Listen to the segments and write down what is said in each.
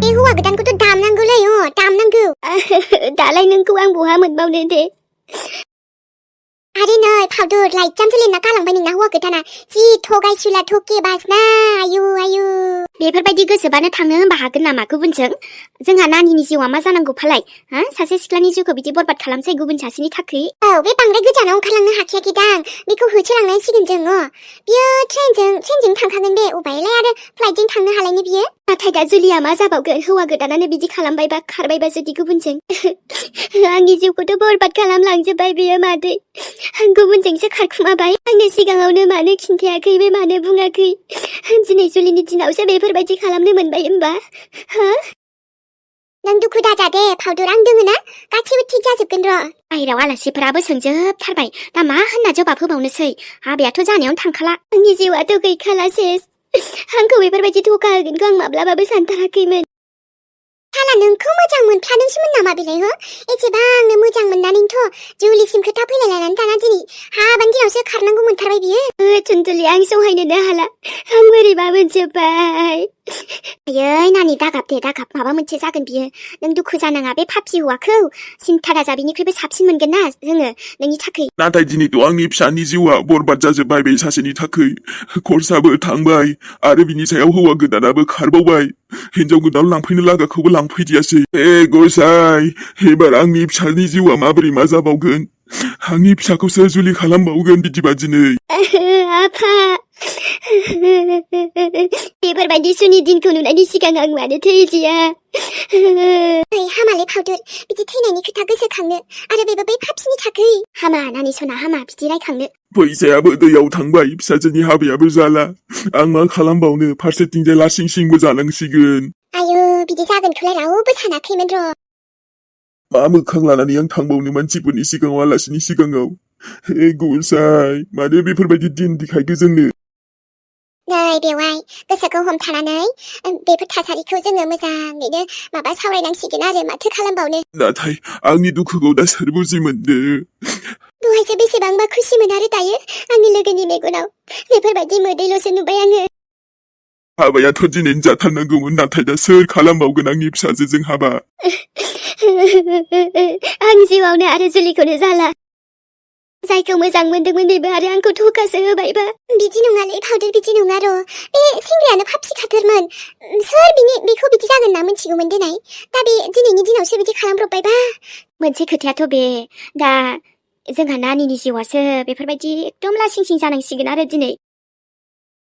बे हौवा गोदानखौथ' दामनांगौलै दामनांगौ दालाय नोंखौ आं बहा मोनबावनो दे आरे नै फावदुर लाइजामसो लिरना गालांबाय नोंना हौवा गोदाना जि थगायसुला थकेबासना आयु आयु बेफोरबायदि गोसोबानो थांनो होनबा हागोन नामा गुबुनजों जोंहा नानिनि जिउआ मा जानांगौ फालाय सासे सिख्लानि जिउखौ बिदि बरबाद खालामसै गुबुन सासेनि थाखाय बे बांद्राय गोजानाव ओंखारलांनो हाखायाखैदां बेखौ होसोलांनांसिगोन जोङो बियो ट्रेनजों थांखागोन बे अबायलाय आरो फ्लाइटजों थांनो हालायनो बियो नाथाय दा जुलिया मा जाबावगोन हौवा गोदानानो बिदि खालामबायबा खारबायबा जुदि गुबुनजों आंनि जिउखौथ' बरबाद खालामलांजोब्बाय बियो मादै गुबुनजोंसो खारखुमाबाय आंनो सिगाङावनो मानो खिन्थायाखै बे मानो बुङाखै दिनै जुलिनि दिनावसो बेफोरबायदि खालामनो मोनबाय होमबा नों दुखु दाजा दे फावदुर आं दोङो ना गासिबो थिग जाजोबगोन र' बाहेराव आलासिफोराबो सोंजोबथारबाय दा मा होनना जवाब होबावनोसै हाबायाथ' जानायावनो थांखाला आंनि जिउआथ' गैखाला सेस आंखौ बेफोरबायदि धोखा होगोनखौ आं माब्लाबाबो सानथाराखैमोन साला नोंखौ मोजां मोनफ्लादोंसोमोन नामा बेलाय एसेबांनो मोजां मोननानैथ' जुलिसिम खोथा फैलायलायनानै दाना दिनै हाबानि दिनावसो खारनांगौ मोनथारबाय बियो थुनथुलि आं सहायनोनो हाला आं बोरैबा मोनजोब्बाय आयै नानि दागाब दे दागाब माबा मोनसे जागोन बियो नों दुखु जानाङा बे फाफि हौवाखौ सिन्था दाजा बिनिख्रुइबो साबसिन मोनगोन ना जोङो नोंनि थाखै नाथाय दिनैथ' आंनि फिसानि जिउआ बरबाद जाजोब्बाय बे सासेनि थाखै खरसाबो थांबाय आरो बिनि सायाव हौवा गोदानाबो खारबावबाय हिनजाव गोदान लांफैनो लागाखौबो लांफैदियासै गसाय एबार आंनि फिसानि जिउआ माबोरै मा जाबावगोन आंनि फिसाखौसो जुलि खालामबावगोन बिदिबा दिनै आफा बेफोरबायदि सुनि दिनखौ नुनायनि सिगां आं मानो थैदिया हामालै फावदुर बिदि थैनायनि खोथा गोसोखांनो आरो बेबो बै फाफिनि थाखै हामा नानि सना हामा बिदि रायखांनो फैसायाबो दैयाव थांबाय फिसाजोनि हाबायाबो जाला आं मा खालामबावनो फारसेथिंजाय लासिं सिंबो जानांसिगोन आयु बिदि जागोनखौलाय रावबो सानाखैमोन र' मा मोखां लानानै आं थांबावनो मानसिफोरनि सिगाङाव आलासिनि सिगाङाव गसाय मानो बेफोरबायदि दिन दिखायखो जोंनो नै बेवाय गोसोखौ हमथानानै बेफोर थासारिखौ जोङो मोजाङैनो माबा सावरायनांसिगोन आरो माथो खालामबावनो नाथाय आंनि दुखुखौ दा सोर बुजि मोनदो दहायसो बेसेबांबा खुसिमोन आरो दायो आंनि लोगोनि मेगनाव बेफोरबायदि मोदैल'सो नुबाय आङो हाबायाथ' दिनै जाथारनांगौमोन नाथाय दा सोर खालामबावगोन आंनि फिसाजोजों हाबा आं जिउआवनो आरो जुलिखौनो जाला जायखौ मोजां मोनदोंमोन बेबो आरो आंखौ धोखासो होबायबा बिदि नङालै फावदुर बिदि नङा र' बे सेंग्रायानो फाफि खाथारमोन सोर बेखौ बिदि जागोन ना मिथिगौमोन देनाय दा बे दिनैनि दिनावसो बिदि खालामब्रबबायबा मोनसे खोथायाथ' बे दा जोंहा नानिनि जिउआसो बेफोरबायदि एकदम लासिं सिं जानांसिगोन आरो दिनै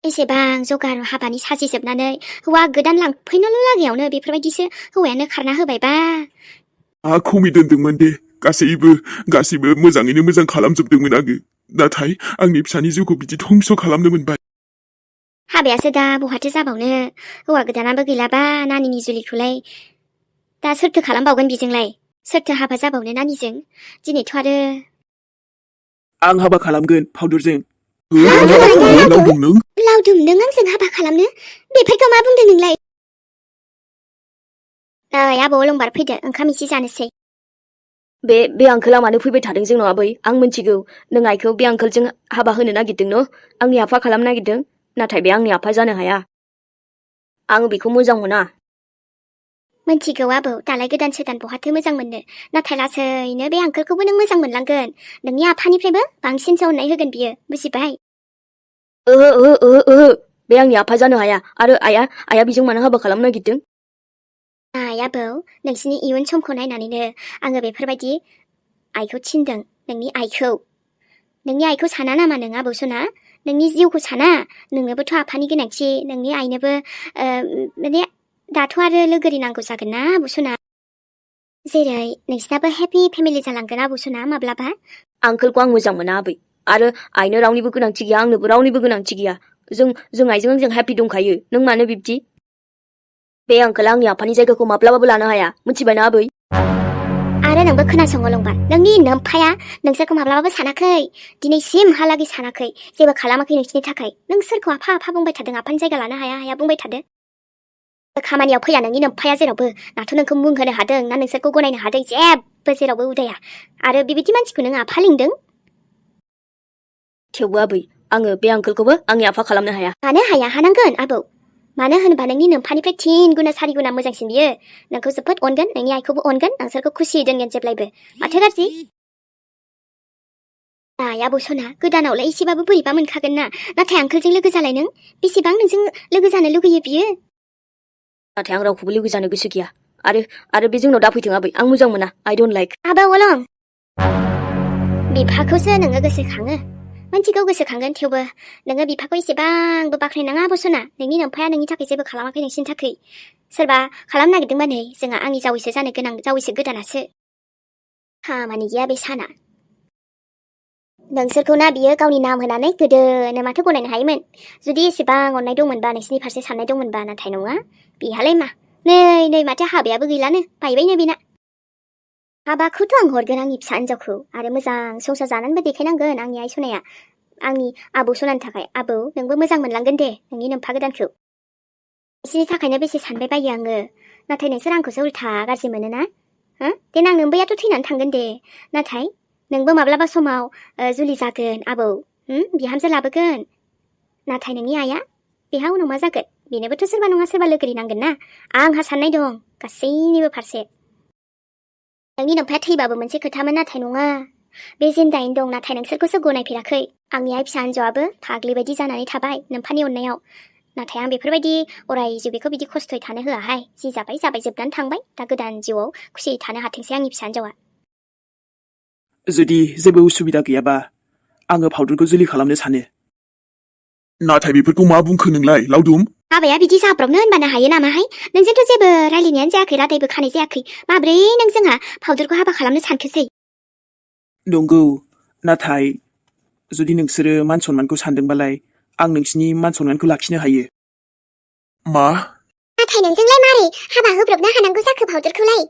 एसेबां जगार हाबानि साजिजोबनानै हौवा गोदान लांफैनोल' लागायावनो बेफोरबायदिसो हौवायानो खारना होबायबा खमि दोनदोंमोन दे गासैबो मोजाङैनो मोजां खालामजोबदोंमोन आङो नाथाय आंनि फिसानि जिउखौ बिदि धंस खालामनो मोनबाय हाबायासो दा बहाथो जाबावनो हौवा गोदानाबो गैलाबा नानिनि जुलिखौलाय दा सोरथो खालामबावगोन बेजोंलाय सोरथो हाबा जाबावनो नानिजों दिनैथ' आरो आं हाबा खालामगोन फावदुरजों लावदुम नों आंजों हाबा खालामनो बेफोरखौ मा बुंदों नोंलाय नै आबौ अलंबार फैदो ओंखाम एसे जानोसै बे आंकोला मानो फैबाय थादों जोंनाव आबै आं मिथिगौ नों आइखौ बे आंकोलजों हाबा होनो नागिरदों न' आंनि आफा खालामनो नागिरदों नाथाय बे आंनि आफा जानो हाया आं बेखौ मोजां मोना मिथिगौ आबौ दालाय गोदान सोदान बहाथो मोजां मोननो नाथाय लासैनो बे आंकोलखौबो नों मोजां मोनलांगोन नोंनि आफानिफ्रायबो बांसिनसो अननाय होगोन बियो बुजिबाय ओहो बे आंनि आफा जानो हाया आरो आइया बेजों मानो हाबा खालामनो नागिरदों आबौ नोंसिनि इयुन समखौ नायनानैनो आङो बेफोरबायदि आइखौ थिनदों नोंनि आइखौ साना नामा नों आबौ सना नोंनि जिउखौ साना नोंनोबोथ' आफानि गोनांथि नोंनि आइनोबो माने दाथ' आरो लोगोरि नांगौ जागोन ना आबौ सना जेरै नोंसिनाबो हेपि फेमिलि जालांगोन आबौ सना माब्लाबा आंकोलखौ आं मोजां मोना आबै आरो आइनो रावनिबो गोनांथि गैया आंनोबो रावनिबो गोनांथि गैया जों आइजों हेपि दंखायो नों मानो बिब्दि बे आंकोला आंनि आफानि जायगाखौ माब्लाबाबो लानो हाया मिथिबायना आबै आरो नोंबो खोनासं अलंबार नोंनि नोम्फाया नोंसोरखौ माब्लाबाबो सानाखै दिनैसिमहालागै सानाखै जेबो खालामाखै नोंसिनि थाखाय नों सोरखौ आफा बुंबाय थादों आफानि जायगा लानो हाया बुंबाय थादो खामानियाव फैया नोंनि नोम्फाया जेरावबो दाथ' नोंखौ मुं होनो हादों ना नोंसोरखौ गनायनो हादों जेबो जेरावबो उदाया आरो बेबायदि मानसिखौ नों आफा लिंदों थेवबो आबै आङो बे आंकोलखौबो आंनि आफा खालामनो हाया मानो हाया हानांगोन आबौ मानो होनोबा नोंनि नोम्फानिफ्राय 10 गुना 4 गुना मोजांसिन बियो नोंखौ जोबोद अनगोन नोंनि आइखौबो अनगोन नोंसोरखौ खुसि दोनगोन जेब्लायबो माथो गाज्रि आबौ सना गोदानावलाय एसेबाबो बोरैबा मोनखागोन ना नाथाय आंखोलजों लोगो जालाय नों बेसेबां नोंजों लोगो जानो लुगैयो बियो नाथाय आं रावखौबो लोगो जानो गोसो गैया आरो बे जोंनाव दाफैथों आबै आं मोजां मोना आइ डोन्ट लाइक आबौ अलं बिफाखौसो नोङो गोसोखाङो मोनथिगौ गोसोखांगोन थेवबो नोङो बिफाखौ एसेबांबो बाख्नायनाङा आबौ सना नोंनि नोम्फाया नोंनि थाखाय जेबो खालामाखै नोंसिनि थाखाय सोरबा खालामनो नागिरदोंबा नै जोंहा आंनि जावैसो जानो गोनां जावैसो गोदानासो खामानि गैया बे साना नोंसोरखौ ना बियो गावनि नाम होनानै गोदोनो माथो गनायनो हायोमोन जुदि एसेबां अननाय दंमोनबा नोंसिनि फारसे साननाय दंमोनबा नाथाय नङा बिहालाय मा नै माथो हाबायाबो गैलानो बायबायनो बेना हाबाखौथ' आं हरगोन आंनि फिसा हिन्जावखौ आरो मोजां संसार जानानैबो देखायनांगोन आंनि आइ सनाया आंनि आबौ सनानि थाखाय आबौ नोंबो मोजां मोनलांगोन दे नोंनि नोम्फा गोदानखौ बिसिनि थाखायनो बेसे सानबाय बायो आङो नाथाय नोंसोर आंखौसो उल्था गाज्रि मोनोना देनां नोम्बैयाथ' थैनानै थांगोन दे नाथाय नोंबो माब्लाबा समाव जुलि जागोन आबौ बिहामजो लाबोगोन नाथाय नोंनि आइया बेहा उनाव मा जागोन बेनोबोथ' सोरबा नङा सोरबा लोगोरि नांगोन ना आंहा साननाय दं गासैनिबो फारसे नोंनि नोम्फाया थैबाबो मोनसे खोथामोन नाथाय नङा बे जिन्दायैनो दं नाथाय नोंसोरखौसो गनायफेराखै आंनि आइ फिसा हिन्जावाबो फाग्लि बायदि जानानै थाबाय नोम्फानि अननायाव नाथाय आं बेफोरबायदि अराय जिउ बेखौ बिदि खस्थ'यै थानो होआहाय जि जाबाय जोबनानै थांबाय दा गोदान जिउआव खुसियै थानो हाथोंसै आंनि फिसा हिन्जावा जुदि जेबो उसुबिदा गैयाबा आङो फाउदुरखौ जुलि खालामनो सानो नाथाय बेफोरखौ मा बुंखो नोंलाय लावदुम हाबाया बिदि जाब्रबनो होनबानो हायो नामाहाय नोंजोंथ' जेबो रायलायनायानो जायाखै रादायबो खानाय जायाखै माब्रै नों जोंहा फाउदुरखौ हाबा खालामनो सानखोसै नंगौ नाथाय जुदि नोंसोरो मान सनमानखौ सानदोंबालाय आं नोंसिनि मान सनमानखौ लाखिनो हायो मा नाथाय नोंजोंलाय मारै हाबा होब्रबनो हानांगौ जाखो फाउदुरखौलाय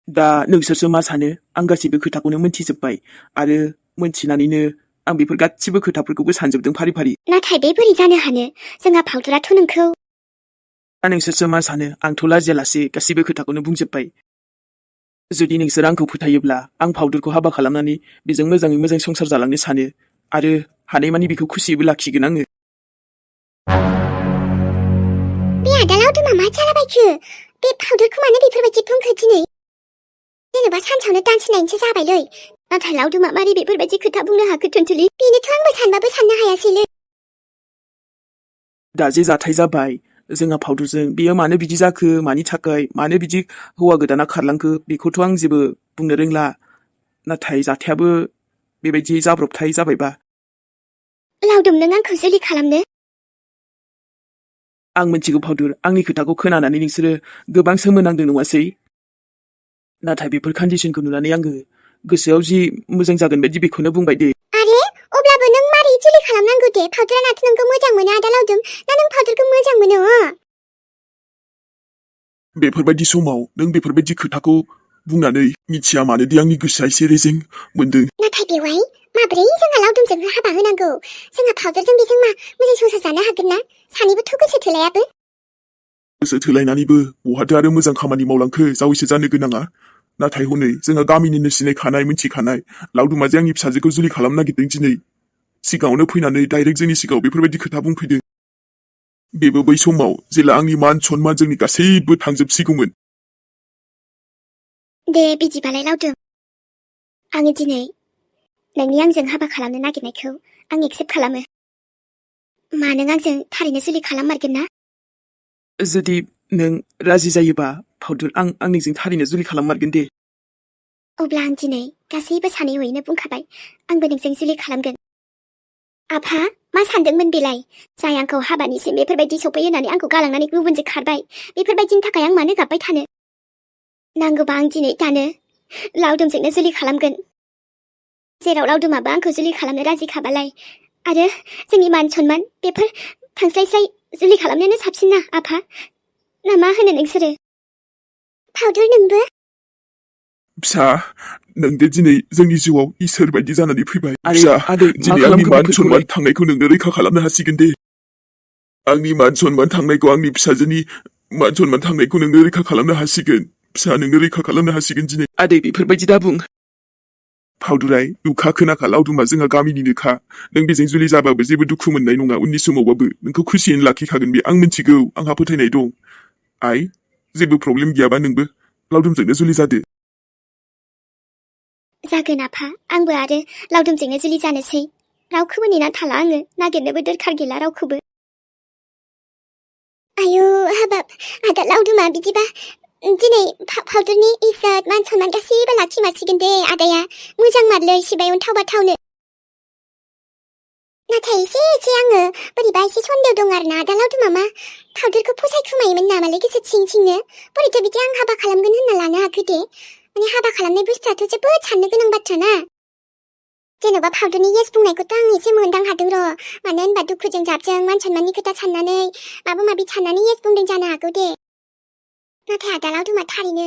दा नोंसोरसो मा सानो आं गासैबो खोथाखौनो मोनथिजोब्बाय आरो मोनथिनानैनो आं बेफोर गासिबो खोथाफोरखौबो सानजोबदों फारि फारि नाथाय बे बोरै जानो हानो जोंहा फाउदुराथ' नोंखौ दा नोंसोरसो मा सानो आंथ' लाजियालासे गासिबो खोथाखौनो बुंजोब्बाय जुदि नोंसोर आंखौ फोथायोब्ला आं फाउदुरखौ हाबा खालामनानै बेजों मोजाङै मोजां संसार जालांनो सानो आरो हानायमानि बेखौ खुसियैबो लाखिगोन आङो बे आदा लावदुमा मा जालाबायखो बे फाउदुरखौ मानो बेफोरबायदि बुंखो दिनै जेनेबा सानसेयावनो दानसोनायनिसो जाबायलै नाथाय लावदुमा मारै बेफोरबायदि खोथा बुंनो हाखो टुनटुलि बेनोथ' आंबो सानबाबो साननो हायासैलै दा जे जाथाय जाबाय जोंहा फाउदुरजों बेयो मानो बिदि जाखो मानि थाखाय मानो बिदि हौवा गोदाना खारलांखो बेखौथ' आं जेबो बुंनो रोंला नाथाय जाथायाबो बेबायदि जाब्रबथाय जाबायबा लावदुम नों आंखौ जुलि खालामनो आं मिथिगौ फाउदुर आंनि खोथाखौ खोनानानै नोंसोरो गोबां सोमोनांदों नङासै नाथाय बेफोर कन्डिसनखौ नुनानै आङो गोसोआव जि मोजां जागोन बायदि बेखौनो बुंबाय दे आरे अब्लाबो नों मारै जुलि खालामनांगौ दे फाउदुरानाथ' नोंखौ मोजां मोनो आदा लावदुम ना नों फाउदुरखौ मोजां मोनो बेफोरबायदि समाव नों बेफोरबायदि खोथाखौ बुंनानै मिथिया मानोदि आंनि गोसोआ एसे रेजें मोनदों नाथाय बेवहाय माब्रै जोंहा लावदुमजों हाबा होनांगौ जोंहा फाउदुरजों बेजों मा मोजां संसार जानो हागोन ना सानैबोथ' गोसो थोलायाबो गोसो थोलायनानैबो बहाथो आरो मोजां खामानि मावलांखो जावैसो जानो गोनाङा नाथाय हनै जोंहा गामिनिनो सिनायखानाय मिथिखानाय लावदुमा जे आंनि फिसाजोखौ जुलि खालामनो नागिरदों दिनै सिगाङावनो फैनानै डाइरेक्ट जोंनि सिगाङाव बेफोरबायदि खोथा बुंफैदों बेबो बै समाव जेला आंनि मान सनमान जोंनि गासैबो थांजोबसिगौमोन दे बिदिबालाय लावदुम आङो दिनै नोंनि आंजों हाबा खालामनो नागिरनायखौ आं एक्सेप्ट खालामो मा नों आंजों थारैनो जुलि खालाममारगोन ना जुदि नों राजि जायोबा फाउदुर आं आंनिजों थारैनो जुलि खालाममारगोन दे अब्ला आं दिनै गासैबो सानै हयैनो बुंखाबाय आंबो नोंजों जुलि खालामगोन आफा मा सानदोंमोन बेलाय जाय आंखौ हाबानिसिम बेफोरबायदि सफै होनानै आंखौ गालांनानै गुबुनजों खारबाय बेफोरबायदिनि थाखाय आं मानो गाबबाय थानो नांगौबा आं दिनै दानो लावदुमजोंनो जुलि खालामगोन जेराव लावदुमाबो आंखौ जुलि खालामनो राजिखाबालाय आरो जोंनि मान सनमान बेफोर थांस्लायस्लाय जुलि खालामनायानो साबसिन ना आफा ना मा होनो नोंसोरो फाउदुर नोंबो फिसा नोंदे दिनै जोंनि जिउआव इसोर बायदि जानानै फैबाय फिसा आदै दिनै आंनि मान सनमान थांनायखौ नोंनो रैखा खालामनो हासिगोन दे आंनि मान सनमान थांनायखौ आंनि फिसाजोनि मान सनमान थांनायखौ नोंनो रैखा खालामनो हासिगोन फिसा नोंनो रैखा खालामनो हासिगोन दिनै आदै बेफोरबायदि दा बुं फावदुराय नुखा खोनाखा लावदुमा जोंहा गामिनिनोखा नों बेजों जुलि जाबाबो जेबो दुखु मोननाय नङा उननि समावबाबो नोंखौ खुसियैनो लाखिखागोन बे आं मिथिगौ आंहा फोथायनाय दं आइ जेबो प्रब्लेम गैयाबा नोंबो लावदुमजोंनो जुलि जादो जागोन आफा आंबो आरो लावदुमजोंनो जुलि जानोसै रावखौबो नेना थाला आङो नागिरनोबो दरखार गैला रावखौबो आयु हाबाब आदा लावदुमा बिदिबा दिनै फावदुरनि इज्जत मान सनमान गासैबो लाखिमारसिगोन दे आदाया मोजां मारलै सिबाय अन्थाव बाथावनो नाथाय एसे आङो बोरैबा एसे सन्देह दं आरोना आदा लावदुमा मा फावदुरखौ फसायखुमायोमोन नामालै गोसो सिंनो बोरैथो बिदि आं हाबा खालामगोन होनना लानो हाखो दे माने हाबा खालामनाय बुस्थुआथ' जोबोद साननो गोनां बाथ्रा ना जेन'बा फावदुरनि येस बुंनायखौथ' आं एसे मोनदां हादों र' मानो होनबा दुखुजों जाबजों मान सनमाननि खोथा साननानै माबा माबि साननानै येस बुंदों जानो हागौ दे नाथाय आदा लावदुमा थारैनो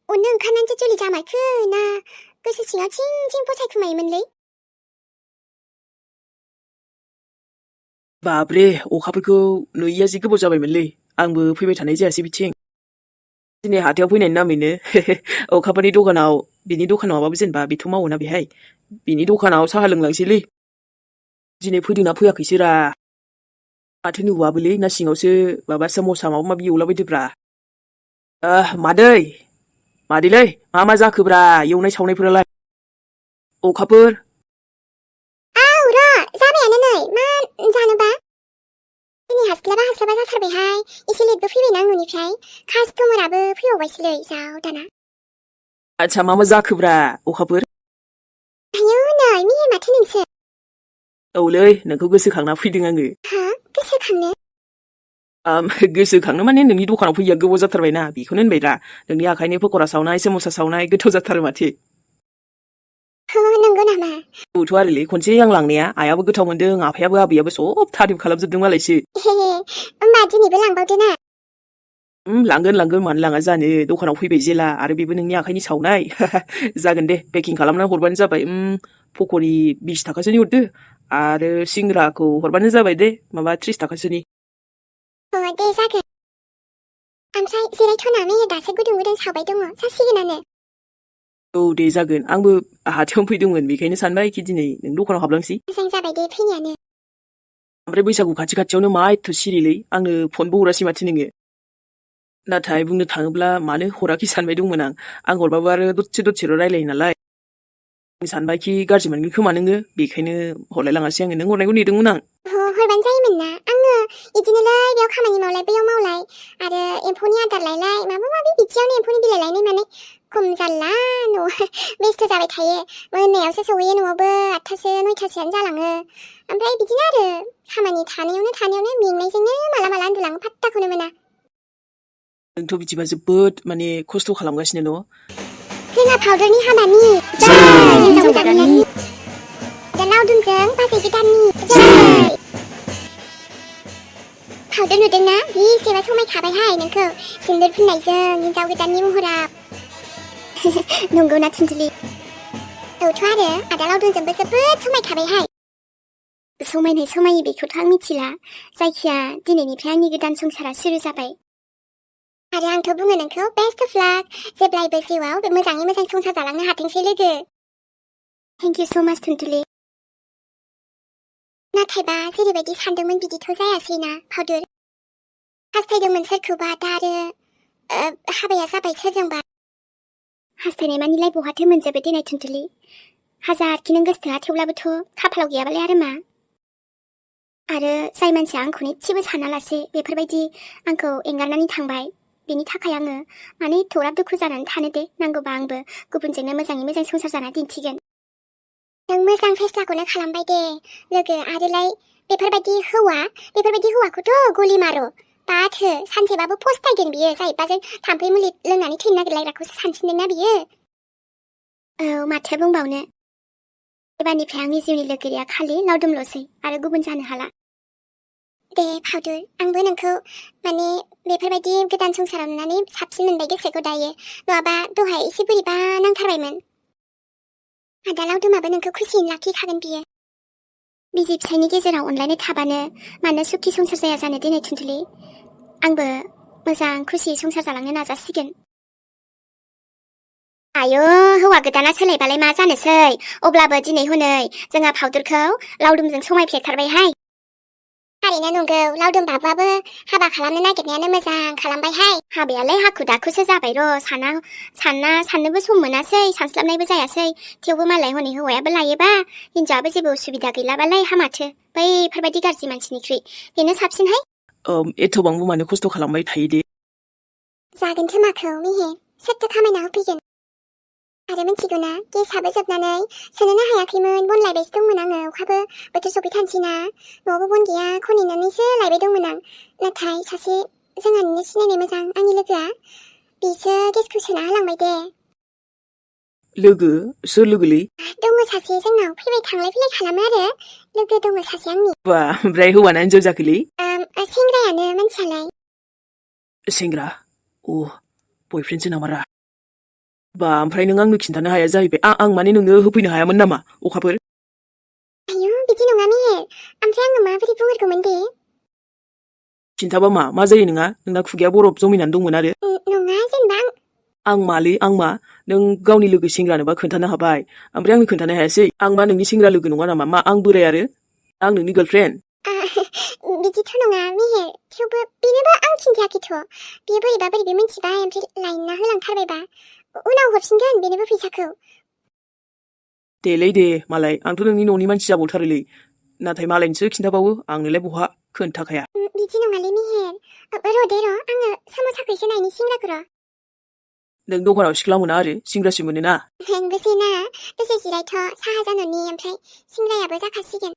अननो ओंखारनानैसो जुलि जामारखो ना गोसो सिङाव थिं फसायखुमायोमोनलै बाब्रे अखाफोरखौ नुयैया जि गोबाव जाबायमोनलै आंबो फैबाय थानाय जायासै बिथिं दिनै हाथायाव फैनायनि नामैनो अखाफोरनि दखानाव बिनि दखानाव माबाबो जेनेबा बेथ' मावोना बेहाय बिनि दखानाव साहा लोंलांसैलै दिनै फैदोंना फैयाखैसो रा माथो नुवाबोलै ना सिङावसो माबा साम'सा माबा माबि एवलाबायदोब्रा मादैलै मा जाखोब्रा एवनाय सावनायफोरालाय अखाफोर जाबायानो नै मा जानोबा दिनै हास्लाबा जाथारबायहाय एसे लेटबो फैबायना आं न'निफ्राय कास्टमाराबो फैबावबायसोलै जाव दाना आच्छा मा जाखोब्रा अखाफोर आयौ नै मिहि माथो नोंसो औलै नोंखौ गोसोखांना फैदों आङो हा गोसोखांनो गोसोखांनो माने नोंनि दखानाव फैया गोबाव जाथारबायना बेखौनो होनबायरा नोंनि आखाइनि पक'रा सावनाय साम'सा सावनाय गोथाव जाथारो माथो नंगौ नामा औथ' आरोलै खनसे आं लांनाया आयाबो गोथाव मोनदों आफायाबो आबैयाबो सब थारिफ खालामजोबदों मालायसो होमबा दिनैबो लांबावदो ना लांगोन मानो लाङा जानो दखानाव फैबाय जेला आरो बेबो नोंनि आखाइनि सावनाय जागोन दे पेकिं खालामनानै हरबानो जाबाय पक'रि 20 थाखासोनि हरदो आरो सिंग्राखौ हरबानो जाबाय दे माबा 30 थाखासोनि दे जागोन ओमफ्राय जिरायथ'नानै दासो गुदुं सावबाय दङ जासिगोनानो औ दे जागोन आंबो हाथायावनो फैदोंमोन बेखायनो सानबाय कि दिनै नों दखानाव हाबलांसै मोजां जाबाय दे फैनायानो ओमफ्राय बैसागु खाथियावनो मा एथ' सिरिलै आंनो फनबो हरासै माथो नोङो नाथाय बुंनो थाङोब्ला मानो हराखै सानबाय दंमोन आं हरबाबो आरो दसेल' रायलायो नालाय आं सानबाय कि गाज्रि मोनगोन खोमा नोङो बेखायनो हरलायलाङासै आङो नों हरनायखौ नेदोंमोन आं हरबानो जायोमोन ना आङो इदिनोलै बेयाव खामानि मावलाय बैयाव मावलाय आरो एम्फौनि आदार लायलाय माबा माबि बिदियावनो एम्फौनि बिलाइ लायनाय माने खम जारला न'आव बेस्थ' जाबाय थायो मोनायावसो सहैयो न'आवबो 8थासो 9थासोआनो जालाङो ओमफ्राय बिदिनो आरो खामानि थानायावनो मेंनायजोंनो माला उन्दुलाङो फात्ताखौनो मोना नोंथ' बिदिबा जोबोद माने खस्थ' खालामगासिनो न' जोंहा फावदुरनि हाबानि हिनजाव गोदाननि लावदुमजों बाजै गोदाननि फावदुर नुदोंना बेसेबा समायखाबायहाय नोंखौ सिन्दुर फुननायजों हिनजाव गोदाननि महराव नंगौना थुनजुलि औथ' आरो आदा लावदुमजोंबो जोबोद समायखाबायहाय समायै बेखौथ' आं मिथिला जायखिया दिनैनिफ्राय आंनि गोदान संसारा सुरु जाबाय आरो आंथ' बुङो नोंखौ बेस्ट अफ लाक जेब्लायबो जिउआव मोजाङै मोजां संसार जालांनो हाथोंसै लोगो थेंक इउ स' माच थुनथुलि नाथायबा जेरैबायदि सानदोंमोन बिदिथ' जायासैना फावदुर हास्थायदोंमोन सोरखौबा दा आरो हाबाया जाबाय सोरजोंबा हास्थायनाय मानिलाय बहाथो मोनजोबो देनाय थुनथुलि हाजारखि नों गोसोथोआ थेवब्लाबोथ' खाफालाव गैयाबालाय आरो मा आरो जाय मानसिया आंखौनो एसेबो सानालासे बेफोरबायदि आंखौ एंगारनानै थांबाय बेनि थाखाय आङो माने एथ'ग्राब दुखु जानानै थानो दे नांगौबा आंबो गुबुनजोंनो मोजाङै मोजां संसार जाना दिन्थिगोन नों मोजां फेस्लाखौनो खालामबाय दे लोगो आरोलाय बेफोरबायदि हौवाखौथ' गलि मारो बाथो सानसेबाबो फस्थायगोन बियो जाहैबाजों थाम्फै मुलि लोंनानै थैनो नागिरलायग्राखौसो सानसिनदोंना बियो औ माथो बुंबावनो एबारनिफ्राय आंनि जिउनि लोगोरिया खालि लावदुमल'सै आरो गुबुन जानो हाला दे फावदुर आंबो नोंखौ माने बेफोरबायदि गोदान संसाराव नुनानै साबसिन मोनबाय गोसोखौ दायो नङाबा दहाय एसे बोरैबा नांथारबायमोन आदा लावदुमाबो नोंखौ खुसियैनो लाखिखागोन बियो बिसि फिसायनि गेजेराव अनलायनाय थाबानो मानो सुखि संसार जाया जानो दिनै थुनथुलि आंबो मोजां खुसियै संसार जालांनो नाजासिगोन आयु हौवा गोदाना सोलायबालाय मा जानोसै अब्लाबो दिनै हनै जोंहा फाउदुरखौ लावदुमजों समायफ्लेथारबायहाय थारैनो नंगौ लावदुम बाबुआबो हाबा खालामनो नागिरनायानो मोजां खालामबायहाय हाबायालाय हाखु दाखुसो जाबाय र' साननोबो सम मोनासै सानस्लाबनायबो जायासै थेवबो मालाय हनै हौवायाबो लायोबा हिनजावाबो जेबो उसुबिदा गैलाबालाय हामाथो बैफोरबायदि गाज्रि मानसिनिख्रुइ बेनो साबसिनहाय एथ'बांबो मानो खस्थ' खालामबाय थायो दे जागोनथो माखौ मेहेर सोरथो खामायना होफैगोन आरो मिथिगौना गेसआबो जोबनानै सोनोनो हायाखैमोन बन लायबायसो दंमोन आङो अखाबो बोथोर सफैथानसैना न'आवबो बन गैया खन हैनानैसो लायबाय दंमोन आं नाथाय सासे जोंहानिनो सिनायनाय मोजां आंनि लोगोआ बिसो गेसखौ सोना होलांबाय दे लोगो सोर लोगोलै दङ सासे जोंनाव फैबाय थांलाय फैलाय खालामो आरो लोगो दङ सासे आंनि बा ओमफ्राय हौवाना हिनजाव जाखोलै सेंग्रायानो मानसियालाय सेंग्रा बयफ्रेन्डसो नामारा बा ओमफ्राय नों आंनो खिन्थानो हाया जाहैबाय आं माने नोंनो होफैनो हायामोन नामा अखाफोर आयु बिदि नङा मेहेर ओमफ्राय आङो माबोरै बुंहरगौमोन दे खिन्थाबा मा जायो नोंहा नोंना खुगाया बरफ जमिनानै दंमोन आरो नङा जेनेबा आं मा नों गावनि लोगो सेंग्रानोबा खोन्थानो हाबाय ओमफ्राय आंनो खोन्थानो हायासै आं मा नोंनि सेंग्रा लोगो नङा नामा मा आं बोराय आरो आं नोंनि गार्लफ्रेन्ड बिदिथ' नङा मेहेर थेवबो बेनोबो आं खिन्थायाखैथ' बियो बोरैबा मिथिबाय ओमफ्राय लायना होलांथारबायबा उनाव हरफिनगोन बेनोबो फैसाखौ देलै दे मालाय आंथ' नोंनि न'नि मानसि जाबावथारोलै नाथाय मालायनिसो खिन्थाबावो आंनोलाय बहा खोन्थाखाया बिदि नङालै मेहेर र' दे र' आङो साम'साखैसो नायनि सिंग्राखौ र' नों दखानाव सिख्ला मोना आरो सिंग्रासो मोनोना नोंबोसैना दसे जिरायथ' साहा जान'नि ओमफ्राय सिंग्रायाबो जाखासिगोन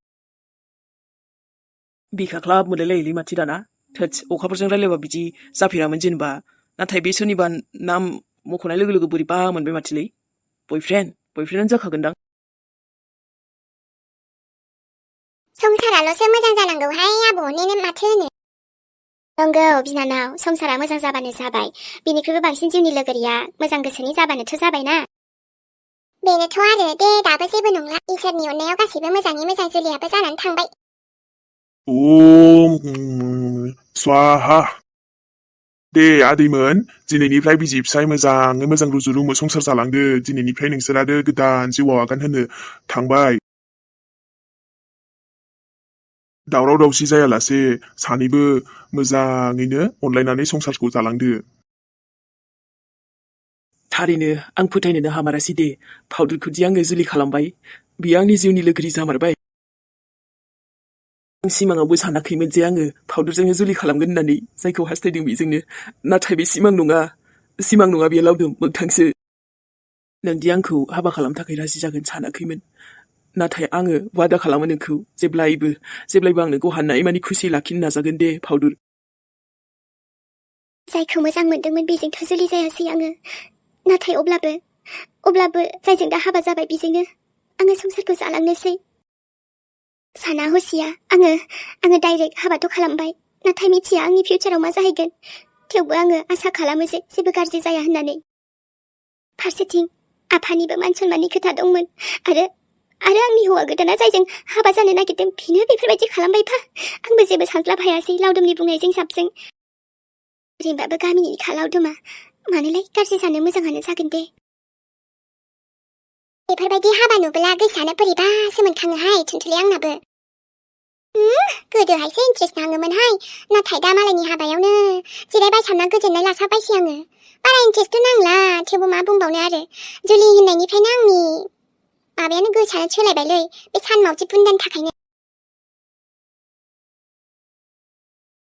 बिखाख्लाब मोनलायलायोलै माथो दाना थोद अखाफोरजों रायलायबा बिदि जाफेरामोन जेनेबा नाथाय बे सोरनिबा नाम मख'नाय लोगो लोगो बोरैबा मोनबाय माथोलै बयफ्रेन्डआनो जाखागोनदां संसाराल'सो मोजां जानांगौहाय आब' नों माथो होनो नंगौ बिनानाव संसारा मोजां जाबानो जाबाय बिनिख्रुइबो बांसिन जिउनि लोगोरिया मोजां गोसोनि जाबानोथ' जाबायना बेनोथ' आरो दे दाबो जेबो नंला इसोरनि अननायाव गासैबो मोजाङै मोजां जुलियाबो जानानै थांबाय ओम स्वाहा दे आदैमोन दिनैनिफ्राय बिसि फिसाय मोजाङै मोजां रुजु रुमु संसार जालांदो दिनैनिफ्राय नोंसोरादो गोदान जिउआव आगान होनो थांबाय दावराव दावसि जायालासे सानैबो मोजाङैनो अनलायनानै संसारखौ जालांदो थारैनो आं फोथायनोनो हामारासै दे फाउदुरखौदि आङो जुलि खालामबाय बियो आंनि जिउनि लोगोरि जामारबाय आं सिमाङावबो सानाखैमोन जे आङो फाउदुरजोंनो जुलि खालामगोन होननानै जायखौ हास्थायदों बेजोंनो नाथाय बे सिमां नङा बेयो लावदुम मोगथांसो नोंदि आंखौ हाबा खालामनो थाखाय राजि जागोन सानाखैमोन नाथाय आङो वादा खालामो नोंखौ जेब्लायबो आं नोंखौ हानाय मानि खुसि लाखिनो नाजागोन दे फाउदुर जायखौ मोजां मोनदोंमोन बेजोंथ' जुलि जायासै आङो नाथाय अब्लाबो जायजों दा हाबा जाबाय बेजोंनो आङो संसारखौ जालांनोसै साना हसिया आङो डाइरेक्ट हाबाथ' खालामबाय नाथाय मिथिया आंनि फिउचाराव मा जाहैगोन थेवबो आङो आसा खालामो जे जेबो गाज्रि जाया होननानै फारसेथिं आफानिबो मान सनमाननि खोथा दंमोन आरो आंनि हौवा गोदाना जायजों हाबा जानो नागिरदों बेनो बेफोरबायदि खालामबायफा आंबो जेबो सानस्लाब हायासै लावदुमनि बुंनायजों साबजों ओरैनोबाबो गामिनि खा लावदुमा मानोलाय गाज्रि जानो मोजाङानो जागोन दे बेफोरबायदि हाबा नुब्ला गोसोआनो बोरैबासो मोनखाङोहाय थुनथुलि आंनाबो गोदोहायसो इन्ट्रेस्ट नाङोमोनहाय नाथाय दा मालायनि हाबायावनो जिरायबाय सानना गोजोननाय लासाबायसै आङो बारा इन्ट्रेस्टथ' नांला थेवबो मा बुंबावनो आरो जुलि होननायनिफ्रायनो आंनि माबायानो गोसोआनो सोलायबायलै बे सानमावजि बुन्दानि थाखायनो